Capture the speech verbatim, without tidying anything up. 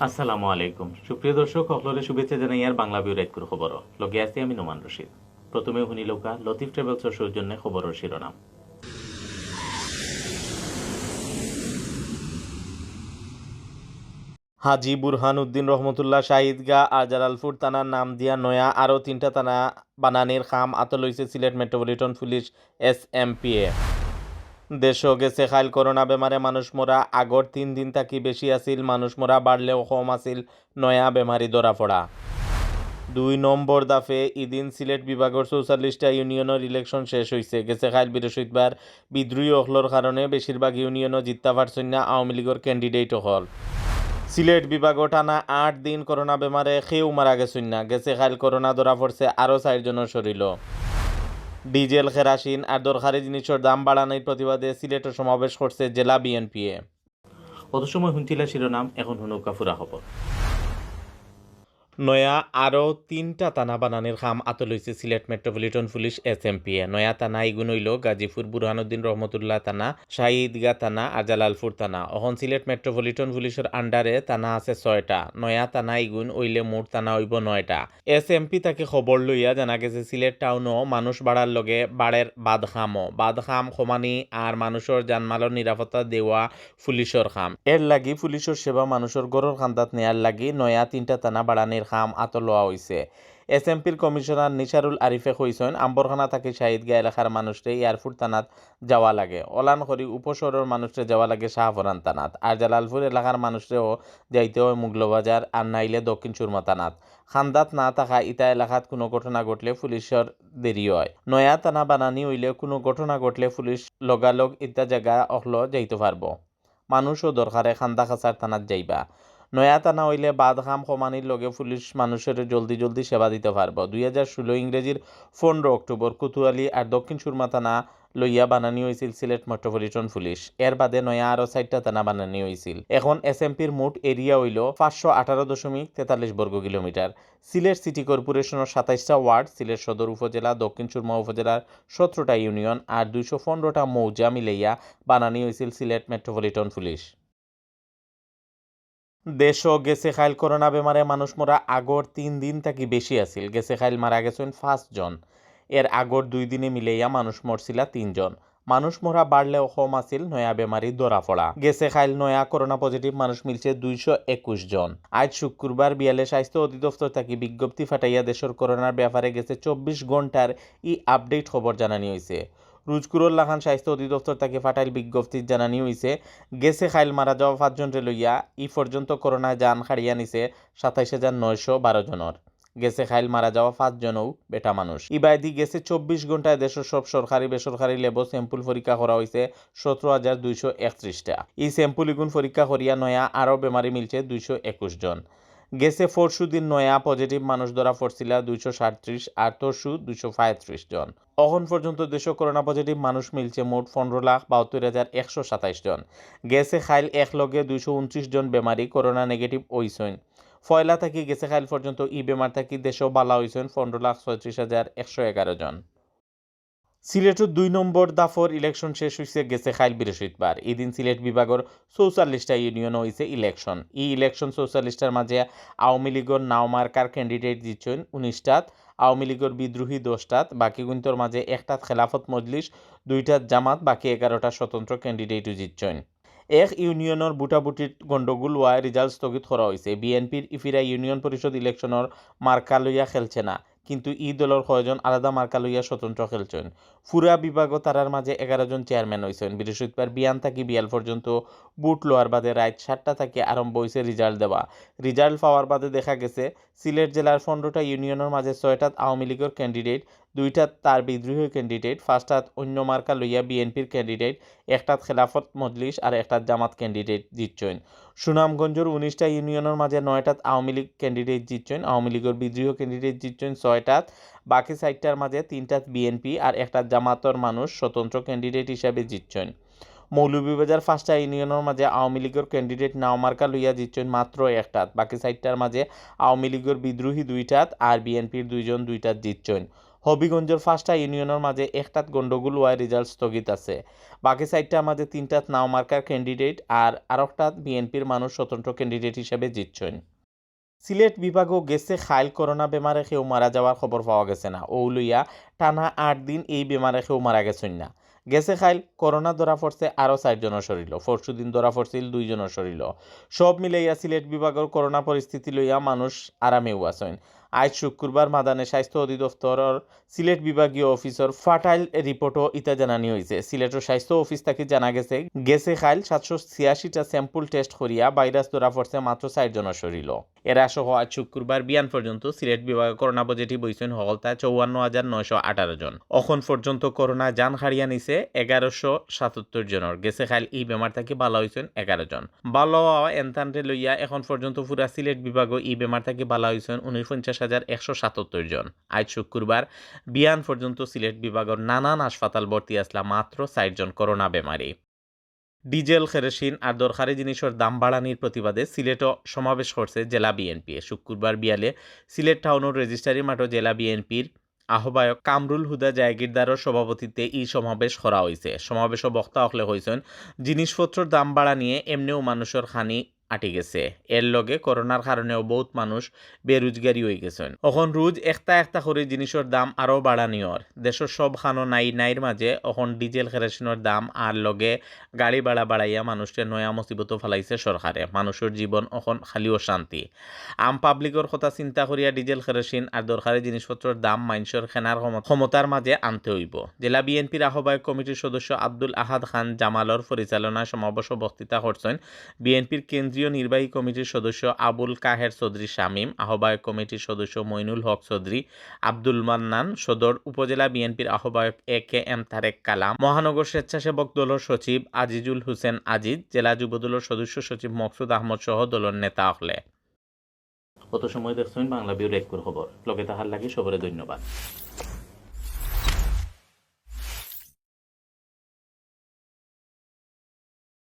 আসসালামু আলাইকুম। সুপ্রিয় দর্শক, হকলরে শুভেচ্ছা জানাইয়ার বাংলা ভিউ রাইতকুর খবর। লগে আছি আমি নোমান রশিদ। প্রথমে হুনিলউক্কা লতিফ ট্রাভেলসর সৌজন্যে খবরর শিরোনাম। হাজী বুরহানুদ্দিন রহমতুল্লাহ শাহিদগাঁ আর জালালপুর থানার নাম দিয়া নয়া আরও তিনটা থানা বানানির কাম আতো লইছে সিলেট মেট্রোপলিটন পুলিশ, এসএমপিয়ে। দেশো গেছে কাইল করোনা বেমারে মানুষ মরা আগর তিন দিন থাকি বেশি আছিল, মানুষ মরা বাড়লেও কম আছিল নয়া বেমারি ধরা পড়া। দুই নম্বর দাফে ইদিন সিলেট বিভাগর চৌচল্লিশটা ইউনিয়নর ইলেকশন শেষ অইছে। গেছে কাইল বৃহস্পতিবার বিদ্রোহী অকলর কারণে বেশিরভাগ ইউনিয়নও জিততা পারছইন না আওয়ামী লীগর ক্যান্ডিডেট অকল। সিলেট বিভাগো টানা আট দিন করোনা বেমারে কেউ মারা গেছইন না। গেছে কাইল করোনা ধরা পড়ছে আরও চাইরজনর শরীলো। ডিজেল, কেরাসিন আর দরকারি জিনিসর দাম বাড়ানির প্রতিবাদে সিলেটো সমাবেশ করছে জেলা বিএনপিয়ে। অত সময় হুনছিলা শিরোনাম, এখন হুনউক্কা পুরা খবর। নয়া আরও তিনটা থানা বানানির কাম আতো লইছে সিলেট মেট্রোপলিটন পুলিশ, এসএমপিয়ে। নয়া থানা ইগুন অইলো গাজীপুর বুরহানুদ্দিন রহমতুল্লাহ থানা, শাহী ঈদগাহ থানা আর জালালপুর থানা। অখন সিলেট মেট্রোপলিটন পুলিশর আন্ডারে থানা আছে ছয়টা। নয়া থানা ইগুন অইলে মোট থানা অইবো নয়টা। এসএমপি থাকি খবর লইয়া জানা গেছে সিলেট টাউনো মানুষ বাড়ার লগে বাড়ের বাদ কামও। বাদ কাম কমানি আর মানুষর জানমালর নিরাপত্তা দেওয়া পুলিশর কাম। এর লাগি পুলিশর সেবা মানুষর ঘরর কান্দাত নেয়ার লাগি নয়া তিনটা থানা বাড়ানির কাম আতো লওয়া অইছে। এসএমপির কমিশনার নিসারুল আরিফে কইছইন, আম্বরখানা থাকি শাহী ঈদগাহ এলাকার মানুষরে এয়ারপোর্ট থানাত যাওয়া লাগে। অলান করি উপশহরর মানুষরে যাওয়া লাগে শাহপরান থানাত। আর জালালপুর এলাকার মানুষরেও যাইতে অয় মুগলবাজার আর নাইলে দক্ষিণ সুরমা থানাত। কান্দাত না থাকা ইতা এলাকাত কুনু ঘটনা ঘটলে পুলিশর দেরি অয়। নয়া থানা বানানি অইলে কুনু ঘটনা ঘটলে পুলিশ লগালগ ইতা জাগা অকলো যাইতো পারবো। মানুষও দরকারে কান্দা কাছার থানাত যাইবা। নয়া থানা অইলে বাদ কাম কমানির লগে পুলিশ মানুষরে জলদি জলদি সেবা দিতো পারবো। দুই হাজার ষোলো ইংরেজির পনেরো অক্টোবর কোতোয়ালি আর দক্ষিণ সুরমা থানা লইয়া বানানি অইছিল সিলেট মেট্রোপলিটন পুলিশ। এর বাদে নয়া আরও চাইরটা থানা বানানি অইছিল। এখন এসএমপির মোট এরিয়া অইলো পাঁচশো আঠারো দশমিক তেতাল্লিশ বর্গ কিলোমিটার। সিলেট সিটি কর্পোরেশনর সাতাইশটা ওয়ার্ড, সিলেট সদর উপজেলা, দক্ষিণ সুরমা উপজেলার সতেরোটা ইউনিয়ন আর দুইশো পনেরোটা মৌজা মিলাইয়া বানানি অইছিল সিলেট মেট্রোপলিটন পুলিশ। দেশো গেছে কাইল করোনা বেমারে মানুষ মরা আগর তিন দিন থাকি বেশি আছিল। গেছে কাইল মারা গেছইন পাঁচজন। এর আগর দুই দিনে মিলাইয়া মানুষ মরছিলা তিনজন। মানুষ মরা বাড়লেও কম আছিল নয়া বেমারি ধরা পড়া। গেছে কাইল নয়া করোনা পজিটিভ মানুষ মিলছে দুইশো একুশ জন। আইজ শুক্রবার বিয়ালে স্বাস্থ্য অধিদপ্তর থাকি বিজ্ঞপ্তি ফাটাইয়া দেশর করোনার ব্যাপারে গেছে চব্বিশ ঘন্টার ই আপডেট খবর জানানি অইছে। রুজকুরর লাখান স্বাস্থ্য অধিদপ্তর থাকি ফাটাইল বিজ্ঞপ্তিত জানানি অইছে, গেছে কাইল মারা যাওয়া পাঁচজনরে লইয়া ই পর্যন্ত করোনায় জান কাড়িয়া নিছে সাতাইশ হাজার নয়শো বারো জনর। গেছে কাইল মারা যাওয়া পাঁচজনও বেটা মানুষ। ইবায়দি গেছে চব্বিশ ঘন্টায় দেশর সব সরকারি বেসরকারি ল্যাবো স্যাম্পল পরীক্ষা করা অইছে সতেরো হাজার দুইশো একত্রিশটা। ই স্যাম্পল ইগুন পরীক্ষা করিয়া নয়া আরও বেমারি মিলছে দুইশো একুশ জন। গেছে পরশু দিন নয়া পজিটিভ মানুষ ধরা পড়ছিলা দুইশো সাতত্রিশ, আর তরশু দুইশো পঁয়ত্রিশ জন। অখন পর্যন্ত দেশো করোনা পজিটিভ মানুষ মিলছে মোট পনেরো লাখ বাহাত্তর হাজার একশো সাতাইশ জন। গেছে কাইল একলগে দুইশো ঊনত্রিশ জন বেমারি করোনা নেগেটিভ অইছইন। পয়লা থাকি গেছে কাইল পর্যন্ত ই বেমার থাকি দেশো বালা অইছইন পনেরো লাখ ছয়ত্রিশ হাজার একশো এগারো জন। সিলেটো দুই নম্বর দাফর ইলেকশন শেষ অইছে গেছে কাইল বৃহস্পতিবার। ইদিন সিলেট বিভাগর চৌচল্লিশটা ইউনিয়নো অইছে ইলেকশন। ই ইলেকশন চৌচল্লিশটার মাঝে আওয়ামী লীগর নাও মার্কার ক্যান্ডিডেট জিতছইন উনিশটাত, আওয়ামী লীগর বিদ্রোহী দশটাত, বাকি গুইন্তর মাঝে একটাত খেলাফত মজলিস, দুইটাত জামাত, বাকি এগারোটা স্বতন্ত্র ক্যান্ডিডেটও জিতছইন। এক ইউনিয়নর ভোটাভুটির গণ্ডগোল অওয়ায় রেজাল্ট স্থগিত করা অইছে। বিএনপির ইফিরা ইউনিয়ন পরিষদ ইলেকশনর মার্কা লইয়া খেলছে না, কিন্তু ই দলর কয়জন আলাদা মার্কা লইয়া স্বতন্ত্র খেলছইন। পুরা বিভাগো তারার মাঝে এগারো জন চেয়ারম্যান অইছইন। বৃহস্পতিবার বিয়ান থাকি বিয়াল পর্যন্ত ভোট লওয়ার বাদে রাইত সাতটা থাকি আরম্ভ অইছে রেজাল্ট দেওয়া। রেজাল্ট পাওয়ার বাদে দেখা গেছে সিলেট জেলার পনেরোটা ইউনিয়নর মাঝে ছয়টাত আওয়ামী লীগর ক্যান্ডিডেট, দুইটাত তার বিদ্রোহী ক্যান্ডিডেট, পাঁচটাত অন্য মার্কা লইয়া বিএনপির ক্যান্ডিডেট, একটাত খেলাফত মজলিস আর একটাত জামাত ক্যান্ডিডেট জিতছইন। সুনামগঞ্জর উনিশটা ইউনিয়নর মাঝে নয়টাত আওয়ামী লীগ ক্যান্ডিডেট জিতছইন, আওয়ামী লীগর বিদ্রোহী ক্যান্ডিডেট জিতছইন ছয়টাত, বাকি চাইরটার মাঝে তিনটাত বিএনপি আর একটাত জামাতর মানুষ স্বতন্ত্র ক্যান্ডিডেট হিসাবে জিতছইন। মৌলভীবাজার পাঁচটা ইউনিয়নর মাঝে আওয়ামী লীগর ক্যান্ডিডেট নাও মার্কা লইয়া জিতছইন মাত্র একটাত, বাকি চাইরটার মাঝে আওয়ামী লীগর বিদ্রোহী দুইটাত আর বিএনপির দুইজন দুইটাত জিতছইন। হবিগঞ্জর পাঁচটা ইউনিয়নর মাঝে একটাত গন্ডগোল অওয়ায় রেজাল্ট স্থগিত আছে। বাকি চাইরটার মাঝে তিনটাত নাও মার্কার ক্যান্ডিডেট আর আরোকটাত বিএনপির মানুষ স্বতন্ত্র ক্যান্ডিডেট হিসাবে জিতছইন। সিলেট বিভাগও গেছে কাইল করোনা বেমারে কেউ মারা যাওয়ার খবর পাওয়া গেছে না। অউ লইয়া টানা আট দিন এই বেমারে কেউ মারা গেছইন না। গেছে কাইল করোনা ধরা পড়ছে আরও চাইরজনর শরীলো, পরশুদিন ধরা পড়ছিল দুইজনর শরীলো। সব মিলাইয়া সিলেট বিভাগর করোনা পরিস্থিতি লইয়া মানুষ আরামেউ আছইন। আইজ শুক্রবার মাদানে স্বাস্থ্য অধিদপ্তরর সিলেট বিভাগীয় অফিসর ফার্টাইল রিপোর্টও ইতা জানানি অইছে। সিলেটর স্বাস্থ্য অফিস থাকি জানা গেছে, গেছে কাইল সাতশো ছিয়াশিটা স্যাম্পল টেস্ট করিয়া ভাইরাস ধরা পড়ছে মাত্র চাইরজনর শরীলো। এরা সহ আইজ শুক্রবার বিয়ান পর্যন্ত সিলেট বিভাগে করোনা পজিটিভ অইছইন হকলতা চৌয়ান্ন হাজার নয়শো আঠারো জন। অখন পর্যন্ত করোনা জান কাড়িয়া নিছে এগারোশো সাতাত্তর জনর। গেছে কাইল ই বেমার থাকি ভালা অইছইন এগারো জন। ভালা অওয়া এনতানরে লইয়া অখন পর্যন্ত পুরা সিলেট বিভাগও ই বেমার থাকি ভালা অইছইন উনপঞ্চাশ হাজার একশো সাতাত্তর জন। আইজ শুক্রবার বিয়ান পর্যন্ত সিলেট বিভাগর নানান হাসপাতাল ভর্তি আছলা মাত্র চাইরজন করোনা বেমারি। ডিজেল, কেরোসিন আর দরকারি জিনিসর দাম বাড়ানির প্রতিবাদে সিলেটও সমাবেশ করছে জেলা বিএনপি। শুক্রবার বিয়ালে সিলেট টাউনর রেজিস্ট্রারি মাঠও জেলা বিএনপির আহ্বায়ক কামরুল হুদা জায়গিরদারর সভাপতিত্বে ই সমাবেশ করা অইছে। সমাবেশও বক্তা অকলে কইছইন, জিনিসপত্রর দাম বাড়ানিয়ে এমনেও মানুষর খানি আটি গেছে। এর লগে করোনার কারণেও বউত মানুষ বেরুজগারি অইগেছইন। অখন রুজ একটা একটা করি জিনিসর দাম আরও বাড়ানি অর। দেশর সব খানো নাই নাইর মাঝে অখন ডিজেল কেরোসিনর দাম আর লগে গাড়ি ভাড়া বাড়াইয়া মানুষরে নয়া মুসিবতো ফালাইছে সরকারে। মানুষর জীবন অখন খালি অশান্তি। আম পাবলিকর কথা চিন্তা করিয়া ডিজেল কেরোসিন আর দরকারি জিনিসপত্রর দাম মাইনষর কেনার ক্ষম-, ক্ষমতার মাঝে আনতে অইবো। জেলা বিএনপির আহ্বায়ক কমিটির সদস্য আব্দুল আহাদ খান জামালর পরিচালনায় সমাবেশও বক্তৃতা করছইন বিএনপির কেন্দ্রীয় নির্বাহী কমিটির সদস্য আবুল কাহের চৌধুরী শামীম, আহ্বায়ক কমিটির সদস্য মইনুল হক চৌধুরী, আব্দুল মান্নান, সদর উপজেলা বিএনপির আহ্বায়ক এ কে এম তারেক কালাম, মহানগর স্বেচ্ছাসেবক দলর সচিব আজিজুল হোসেন আজিজ, জেলা যুবদলর সদস্য সচিব মকসুদ আহমদ সহ দলর নেতা অকলে। অত সময় দেখছইন বাংলা ভিউর একুর খবর। লগে থাকার লাগি সবরে ধন্যবাদ।